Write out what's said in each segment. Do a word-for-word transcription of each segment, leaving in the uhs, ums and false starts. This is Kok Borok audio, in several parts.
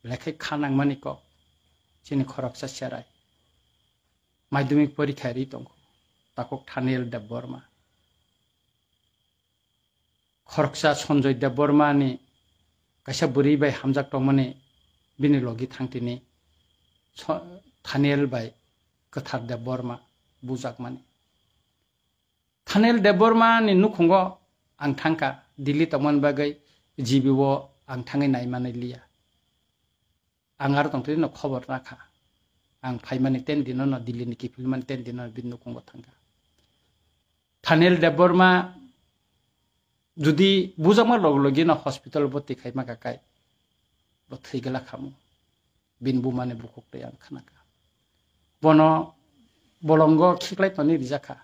Lekhai kha nangmani kok chini khoroksa cherai. Madhyamik porikha ri tongo. Takhuk Thaniel Debbarma. Khoroksa Sanjoy Debbarma ni kaisa bwrwi bai hamjak tongmani bini logi thangtini so-, Thaniel bai Kwthar Debbarma bujakmani. Thaniel Debbarma ni nukhungo ang thangkha, Delhi tongmani bagwi G B o ang thangwi naimani liya. Ang aro tongtwino khobor nakha. Ang phaimani ten dino no, Delhi ni kiphilmani ten dino no bini nukhungo thangkha. Thaniel Debbarma judi bujakma log logi no hospital boti khaima kakai, bo thwi gala khamu. Bini bumani bukhuk tei ang khnakha. Bono bolongo khiklai toni rijakha.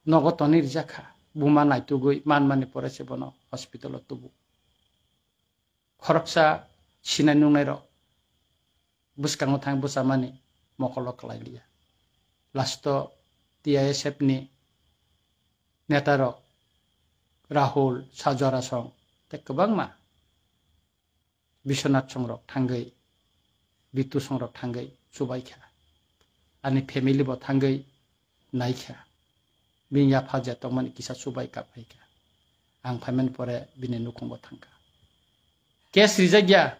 Nogo toni rijakha. Buma naitugwi manmani pore se bono hospital o tubu. Khoroksa sinai nungnairok bwskango thang bwchamani mokolo kwlai liya. Last o T I S F ni netarok Rahul, Sajwara song tei kwbangma Biswanath songrok thangwi, Bitu songrok thangwi chubaikha. Ani family bo thangwi naikha. Bini yapha je tongmani kisa chubai kap phaikha. Ang phaimani pore bini nukhungo thangkha. Case rijak ya.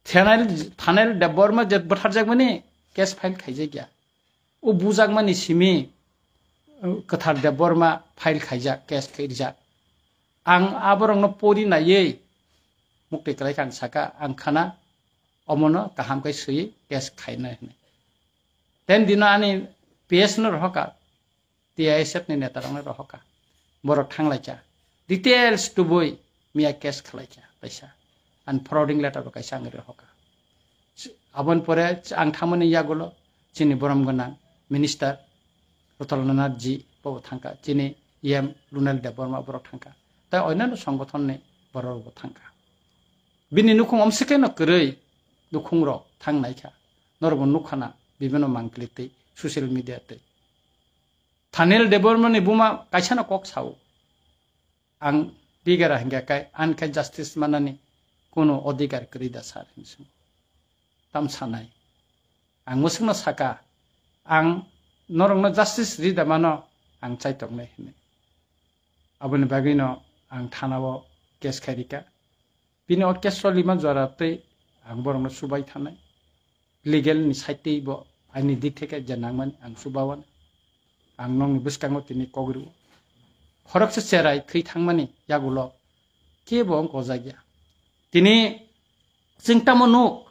Thanail, Thanail Debbarma je bwtharjakmani case file khaijak ya. O bujakmani simi, uh, Kwthar Debbarma file khaijak, case khaijak. Ang aborokno pori naiwi mukti kwlai kha ang saka, ang khana omono kaham khe swiwi case khainai hwnwi. Ten dino ani P S no rohoka, T I S F ni neta rokno rohoka. Borok thanglaikha. Details tubui miya case khwlaikha kaisa. Ani forwarding letter bo kaisa ang rohoka. Aboni pore ang thangmani yagulo chini borom gwnang minister Ratan Lal Nath ji bo thangkha. Chini E M Runal Debbarma borok thangkha. Tai onyanno songothon ni borok bo thangkha. Bini nukhung omsike no kwrwi nukhung rok thang naikha. Norok bo nukha na bibino mangkli tei social media tei. Thaniel Debbarma ni buma kaisa no kok sao. Ang bigara hingka kai, an khai justice manani kuno odhikar kwrwi da sir hinwi swngo. Tam sanai. Ang mwswkno saka, ang norokno justice ri da mano, ang chai tongnai hinwi. Aboni bagwino ang thanao case khai rika. Bini o case solima jora tei ang borokno chubai thanai. Legal ni side tei bo aini dik theke je nangmani ang chubawan. Ang nokni bwskango tini kok rwo. Khoroksa cherai thwi thangmani yagulo kebo wng kojak ya. Tini chwng tamo nuk,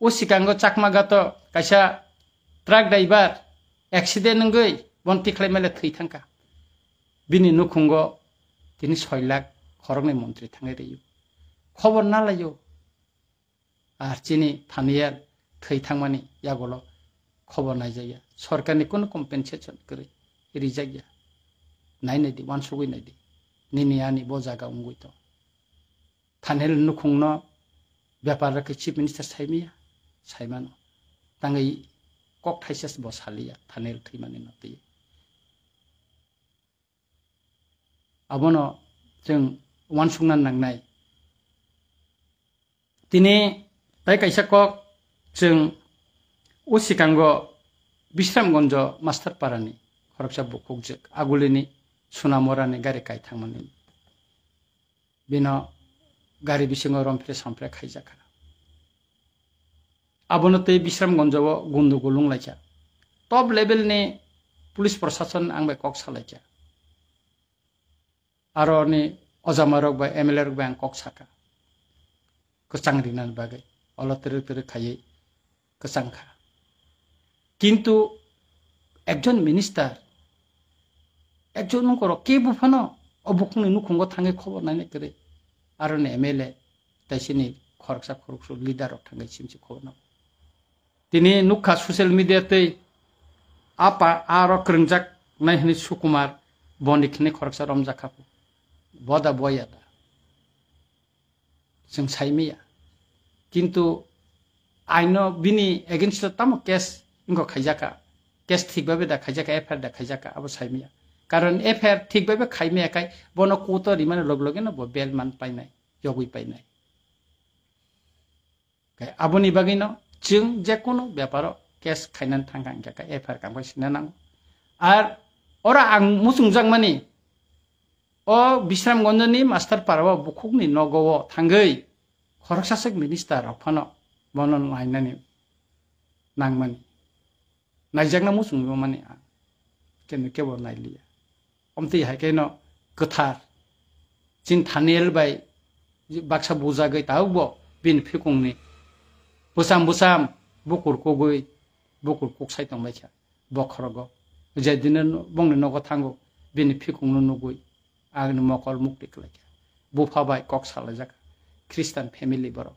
o sikango Chakmagato kaisa truck driver accident wngwi bon tikhlai mele thwi thangkha. Bini nukhungo tini soi lakh khoroknwi montri thangwi rwo. Khobor nalaio. Ar chini Thaniel thwi thangmani yagulo khobor naijakya. Sorkarni kunu compensation kwrwi rijakya. Nai naidi, uansugwi naidi. Nini ani bo jaga wngwi tong. Thaniel nukhungno bepar rwkhe Chief Minister saimaya, saimano. Tangwi kok thaisa bo saliya Thaniel thwimani no twi. Abono chwng uansukna nangnai. Tini tai kaisa kok chwng o sikango Bisramgonjo Master Parani khoroksa bukhukjwk agulini Sunamorani gari kai thangmani bino gari bisingo romphre samphre khaijakha. Abono tei Bisramgonjo o gundugul wnglaikha. Top level ni police prosason ang bai kok salaikha. Aro ni ojamarok bai M L A rok bai ang kok saka. Kwchang rinani bagwi. Olo twrwk twrwk khaiwi kwchang kha. Kintu ekjon minister, ekjon nongkhorok kebo phano o bukhukni nukhungo thangwi khobor naina kwrwi. Aro ni M L A tei chini khoroksa khoroksa leader rok thangwi simsi khobor no. Tini nukha social media tei apa aro kwrwngjak nai hwnwi Sukumar boni khini khoroksa romjak kha. Boda boya da. Chwng saimaya. Kintu aino bini against o tamo case wngkha khaijakha. Case thik babe da khaijakha, F I R da khaijakha, abo saimaya. Karon F I R thik babe khaimaya khai bono court o rimani log loge no bo bail man painai. yogwi painai. Khe aboni bagwino chwng jekunu beparo case khainani thangkha hwnkhe khe F I R kamkha sina nango. Ar ora ang muchungjakmani, o Bisramganjni Masterpara o bukhukni nogo o thangwi khoroksa swk minister rok phano bono nainani nangmani. Naijakna muchungmani ang kenu kebo nailiya. Omtwi hai kheno kwthar chin Thaniel bai baksa bujagwi tabukbo bini phikungni bwsam bwsam bukur kugwi bukur kuksai tongbaikha bokhorogo. Je dino bongni nogo thango bini phikungno nugwi agni mokol mukti kwlaikha. Bupha bai kok salaijak, Christian family borok,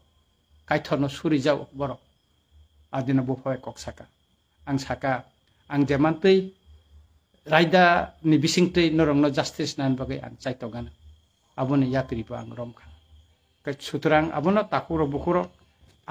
Kaitorno surijak borok. Adino bupha bai kok saka. Ang saka, ang jemantwi raida ni bisingtwi norokno justice nani bagwi ang chaitokgana. Aboni yapri bo ang romkha. Khe sutrang abono takhuk rok bukhuk rok